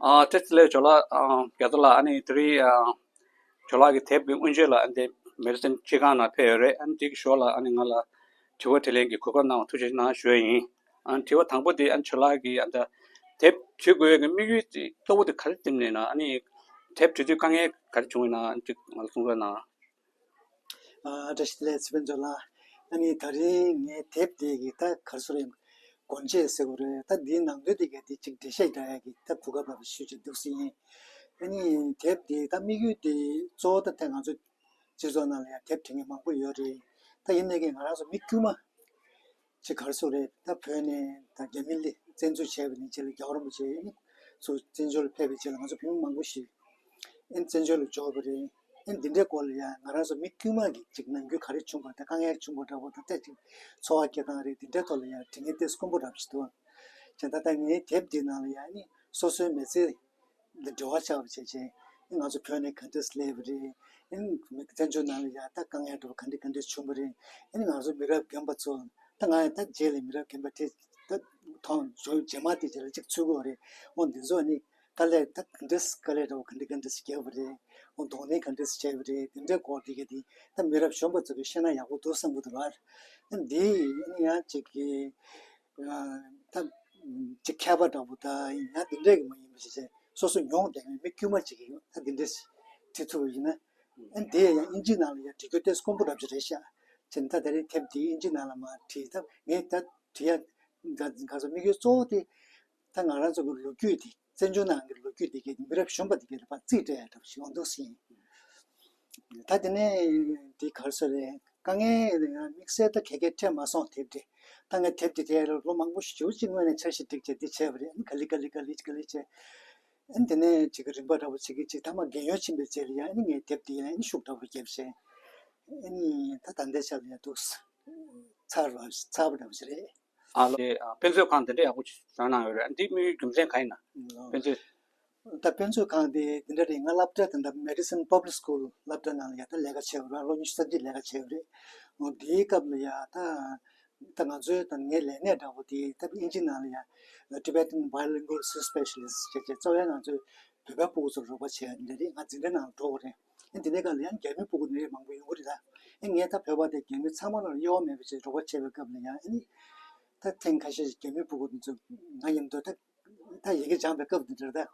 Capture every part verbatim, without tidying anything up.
ཨ་ཏེ་ལེ་ཇོ་ལགས། ཨ་རྒྱ་མཚོ་ལགས། ཨ་ནི་དེ་རིང་ཨ་ཇོ་ལགས་ཀྱི་དེབ་ཀྱི་དབུ་འབྱེད་ལ་ཨ་འདི་མེ་ཌི་སིན་སྤྱི་ཁང་ནང་ཕེབས་ཡོད་རེད། ཨ་ནི་དེ་གི་ཞོར་ལ་ཨ་ནི་ང་ལ་དྲི་བ་དྲིས་ལན་གྱི་གོ་སྐབས་གནང་བ་ཐུགས་རྗེ་གནང་ཞུ་ཡ་ཡིན། ཨ་ནི་དྲི་བ་དང་པོ་དེ་ཨ་ནི་ཇོ་ལགས་ཀྱིས་ཨ་ད་དེབ་བྲིས་དགོས་ཡ་གི་དམིགས་ཡུལ་དེ་གཙོ་བོ་དེ་ག་རེ་བསྟན་ནས་ན། ཨ་ནི་དེབ་བྲིས་དུས་དཀའ་ངལ་ག་རེ་བྱུང་ཡོད་ན་ཨ་ནི་ཅིག་ང་ལ་གསུང་རོགས་གནང་། ཨ་བཀྲ་ཤིས་བདེ་ལེགས་ཚེ་དཔལ་མཚོ་ལགས། ཨ་ནི་ད་རིང་ངའི་དེབ་དེ་གི་ད་ག་རེ་ཟེར་རེད། སྒོ་འབྱེད་ཟེར་དགོས་རེད། ད་འདིའི་ནང་དོན་དེ་ག་དེ་གཅིག་འགྲེལ་བཤད་རྒྱག་ཡ་གི་ད་གོ་སྐབས་རག་པ་ཞུ་ཅིག་འདུག་སེ་ཡིན། ཨ་ནི་དེབ་དེ་ད་དམིགས་ཡུལ་དེ་གཙོ་བོ་ད་ད་ང་ཚོ་སྤྱི་ཚོགས་ནང་ལ་ཡང་དེབ་འབྲི་མཁན་མང་པོ་ཡོད་རེད། ད་ཡིན་ནའི་གི་ང་རང་ཚོ་མི་དཀྱུས་མ་ཅིག་ག་རེ་ཟེར་རེད། ད་བོད་ནས་ད་རྒྱ་མི་ལ་བཙན་འཛུལ་བྱས་པ་ནས་རྗེས་ལ་རྒྱལ་བ་རིན་པོ་ཆེ་ཚོ་བཙན་བྱོལ་ལ་ཕེབས་པའི་རྗེས་ལ་ང་ཚོ་བོད་མི་མང་པོ་ཞིག་ཨེ་བཙན་བྱོལ་ལ་འབྱོར་བ་རེད། ཨེ་འདི་འདྲའི་སྐོར་ལ་ཡང་ང་རང་ཚོ་མི་དཀྱུས་མ་གི་ཅིག་ནམ་རྒྱུན་ག་རེ་བྱུང་བ་དང་དཀའ་ངལ་བྱུང་བ་འདྲ་བོ་དང་ད་ཅིག་འཚོ་བ་སྐྱེལ་སྟངས་རེད། འདི་འདྲའི་ཐོག་ལ་ཡང་དྲི་ངན་ཏོག་ཙམ་དཀོན་པོ་འདྲ་པོ་ཞིག་འདུག་བྱས་ཙང་ད་ལྟ་ངའི་དེབ་འདིའི་ནང་ལ་ཡང་ནི་སོ་སོའི་མི་ཚེ་ལ་འབྲེལ་བ་ཆགས་པ་བྱས་བྱས། ཨེ་ང་ཚོ་བོད་ནས་ག་འདྲས་སླེབས་པ་རེད། ཨེ་བཙན་བྱོལ་ནང་ལ་ཡང་ད་དཀའ་ངལ་འདྲ་བོ་ག་འདྲས་ག་འདྲས་བྱུང་བ་རེད། ཨེ་ང་ཚོ་མི་རབས་རྒན་པ་ཚོ་ད་ང་ཡང་ད་རྗེས་ལ་མི་རབས་རྒན་པ་དེ་ད་མཐོང་རྗེས་མ་དེ་རྗེས་ལ་ཅིག་ཚུད་དགོས་རེད། འོ་འདི་ཚོ་ནི་དཀའ་ལས་ད་ག་འདྲས་དཀའ་ལས་འདྲ་བོ་ག་འདྲས་ག་འདྲས་བརྒྱབ་པ་རེད། འོ་གདོང་ལེན་ག་འདྲས་བྱས་པ་རེད། དེ་འདྲའི་སྐོར་དེ་ག་དེ་ད་མི་རབས་གཞོན་པ་ཚོ་གིས་ཤེས་ན་ཡག་པོ་འདུག་བསམ་གྱི་འདུག་ལ། ཨེ་འདི་ཨེ་ཡང་ཅིག་གི་ད་ཅིག་མཁས་པ་འདྲ་པོ་ད་ཡང་འདི་འདྲས་ཀྱི་མ་ཡིན་པ་ཞིག་བྱས། སོ་སོ་མྱོང་བསྡད་མཁན་མི་དཀྱུས་མ་ཅིག་གིས་ད་འདི་འདྲས་བྲིས་ཐུབ་པ་ཡིན་ན། ཨ་འདི་ཡང་དབྱིན་ཇིའི་ནང་ལ་ཡང་འབྲི་རྒྱུ་ཏོག་ཙམ་དཀོན་པོ་འདྲ་པོ་ཅིག་རེད་ཤག་བྱས་ན་ད་ད་རེས་དེབ་འདི་དབྱིན་ཇིའི་ནང་ལ་མར་བྲིས་ད་ངས་ད་བྲིས་ཡ་ད་ག་ཚོད་དམིགས་ཡུལ་གཙོ་བོ་དེ་ད་ང་རང་ཚོ་གི་ལོ་རྒྱུས་དེ་བཙན་བྱོལ་ནང་གི་ལོ་རྒྱུས་དེ་གའི་མི་རབས་གཞོན་པ་དེ་གའི་ལ་ཕར་རྩིས་སྤྲད་ཡ་འདྲ་པོ་ཞིག་ཡོང་འདུག་ཟིན། ད་དེ་ནས་འདི་ག་རེ་ཟེར་རེད། དཀའ་ངལ་དམིགས་བསལ་ད་ག་གེ་འཕྲད་མ་སོང་དེབ་འདི། ད་ངས་དེབ་འདི་དེ་ལོ་མང་པོ་ཞིག་ཅིག་སྔོན་ནས་འཆར་གཞི་བསྒྲིགས་བྱས་འདི་བྱས་པ་རེད། ག་ལེ་ག་ལེ་ག་ལེ་ག་ལེ་བྱས། ཨ་ནི་དེ་ནས་ཅིག་གི་རིམ་པ་འདྲ་པོ་ཅིག་གི་ཅིག་ཐ་མ་རྒན་ཡོལ་ཕྱིན་པའི་རྗེས་ལ་ཡང་ཨ་ནི་ངས་དེབ་འདི་ཡང་ཨ་ནི་ཤུགས་འདྲ་པོ་བརྒྱབ་བྱས། ཨ་ནི་ད་ད་ལྟའི་ཆར་ལ་ཡང་འདུག་ཚར་བ་ཚར་བ་འདྲ་པོ་ཞིག་རེད། ཨ་ལོ། དེ་ཨ་དཔེ་མཛོད་ཁང་དེ་འདྲ་ཡག་པོ་ཞིག་བཟོས་གནང་ཡོད་རེད། ཨ་འདི་དམིགས་ཡུལ་རྒྱུ་མཚན་གང་ཡིན་ན། ཨ་ལོ། དཔེ་མཛོད། ད་དཔེ་མཛོད་ཁང་དེ་འདི་འདྲ་རེད། ང་སློབ་གྲྭ་དེ་འདྲ་Madison Public School སློབ་གྲྭ་ནང་ལ་ཡང་ད་ལས་ཀ་བྱས་ཡོད་རེད། ལོ་ཉི་ཤུ་རྩ་གཅིག་ལས་ཀ་བྱས་ཡོད་རེད། འོ་དེའི་སྐབས་ལ་ཡང་ད་ད་ང་ཚོའི་ད་ངའི་ལས་གནས་འདྲ་པོ་དེ་ད་དབྱིན་ཇི་ནང་ལ་ཡང་Tibetan Bilingual Research Specialist བྱས་བྱས་གཙོ་བོ་ང་ཚོའི་བོད་པའི་སྤུ་གུ་ཚོར་རོགས་པ་བྱས་ཡ་འདི་འདྲ་རེད། ང་འཛིན་གྲྭ་ནང་ལ་འགྲོ་དགོས་རེད། ཨ་འདི་འདྲའི་སྐབས་ལ་ཡང་རྒྱ་མིའི་སྤུ་གུ་འདི་འདྲ་མང་པོ་ཡོང་གི་རེད་ད། ཨ་ངས་ད་བོད་པ་དེ་རྒྱ་མི་ཚང་མ་ལ་གཡོ་བ་མེད་པ་བྱས་རོགས་པ་བྱས་པའི་སྐབས་ལ་ཡང་ཨ་ནི་ད་ཐེངས་ཁ་ཤས་ཤིག་རྒྱ་མིའི་སྤུ་གུ་འདི་ཚོ་ང་མཉམ་དུ་ད་ད་ཡི་གེ་སྦྱངས་པའི་སྐབས་འདི་འདྲ་ད།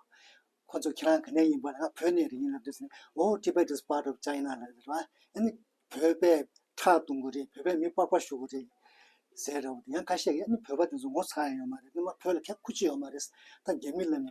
ཁོ་ཚོ་ཁྱེད་རང་ག་ནས་ཡིན་པ་ལ་ང་བོད་ནས་རེད་ཡིན་ལབ་དུས་ཙམ་ནས། Oh, Tibet is part of China ལབ་རེད་བ། ཨ་ནི་བོད་པས་ཁྲག་འཐུང་གི་རེད། བོད་པས་མི་སྤག་པ་བཤུ་གི་རེད་ཟེར་རེད་བ། ཡང་ཁ་ཤས་ཀྱིས་ཨ་ནི་བོད་པ་དེ་ཚོ་ངོ་ཚ་ཡ་ཡོད་མ་རེད། སྔོན་མ་བོད་ལ་ཁྱབ་ཁུ་ཅི་ཡོད་མ་རེད། ད་རྒྱ་མི་ལབ་ནས་